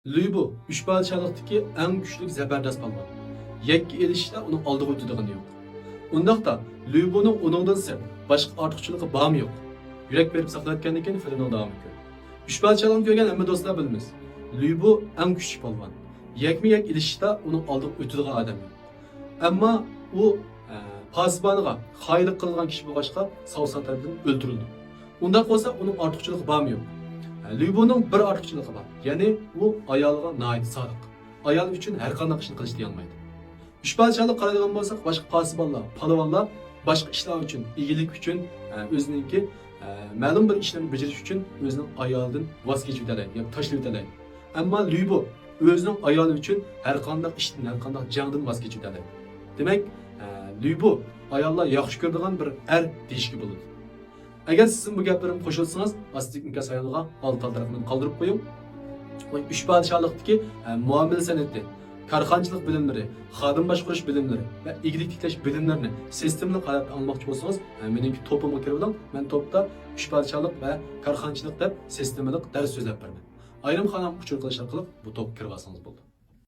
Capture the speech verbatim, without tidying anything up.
لۈيبۇ ئۈچ پادىشاھلىقتىكى ئەڭ كۈچلۈك زەبەردەس پالۋان. يەككە ئېلىشىشتا ئۇنىڭ ئالدىغا ئۆتىدىغىنى يوق. ئۇنداقتا لۈيبۇنىڭ ئۇنىڭدىن سىرت باشقا ئارتۇقچىلىقى بارمۇ يوق؟ يۈرەك بېرىپ ساقلاۋەتكەندىن كېيىن فىلىمنىڭ داۋامىنى كۆرۈڭ. ئۈچ پادىشاھلىقنى كۆرگەن ھەممە دوستلار بىلىمىز. لۈيبۇ ئەڭ كۈچلۈك پالۋان. يەكمۇ يەك ئېلىشىشتا ئۇنىڭ ئالدىغا ئۆتىدىغان ئادەم يوق. ئەمما ئۇ، ئە، پاسىبانىغا خائىنلىق قىلىدىغان كىشى بولغاچقا، ساۋسان تەرىپىدىن ئۆلتۈرۈلىدۇ. ئۇنداق بولسا ئۇنىڭ ئارتۇقچىلىقى بارمۇ يوق؟ ئە، لۈيبۇنىڭ بىر ئارتۇقچىلىقى بار، يەنى ئۇ ئايالىغا ناھايىتى سادىق. ئايال ئۈچۈن ھەر قانداق ئىشنى قىلىشنى تىيالمايدۇ. ئۈچ پادىشاھلىق قارايدىغان بولساق، باشقا پاسىبانلار، پالۋانلار باشقا ئىشلار ئۈچۈن، ئىگىلىك ئۈچۈن، ئە، ئۆزىنىڭكى، ئە، مەلۇم بىر ئىشلارنى بېجىرىش ئۈچۈن ئۆزىنىڭ ئايالىدىن ۋاز كېچىۋېتەلەيدۇ ياكى تاشلىۋېتەلەيدۇ. ئەمما لۈيبۇ ئۆزىنىڭ ئايالى ئۈچۈن ھەر قانداق ئىشتىن، ھەر قانداق جەڭدىن ۋاز كېچىۋېتەلەيدۇ. دېمەك، ئە، لۈيبۇ ئاياللار ياخشى كۆرىدىغان بىر ئەر دېيىشكە بولىدۇ. ئەگەر سىزمۇ بۇ گەپلىرىمنى قوشۇلسىڭىز، ئاستىدىكى ئىنكاس ساھىپىلىرىغا ئالدى تالدىراقمىنى قالدۇرۇپ قويۇڭ. ئۈچ پادىشاھلىقتىكى، ئە، مۇئامىلە سەنئىتى، كارخانىچىلىق بىلىملىرى، خادىم باشقۇرۇش بىلىملىرى ۋە ئىگىلىك تىكلەش بىلىملىرىنى سىستېمىلىق ھالەتتە ئاڭلىماقچى بولسىڭىز، ئە، مېنىڭكى توپۇمغا كىرىۋېلىڭ. مەن توپتا ئۈچ پادىشاھلىق ۋە كارخانىچىلىق دەپ سىستېمىلىق دەرس سۆزلەپ بېرىمەن. ئايرىم خانىمغا ئۇچۇر قىلىش ئارقىلىق بۇ توپقا كىرىۋالسىڭىز بولىدۇ.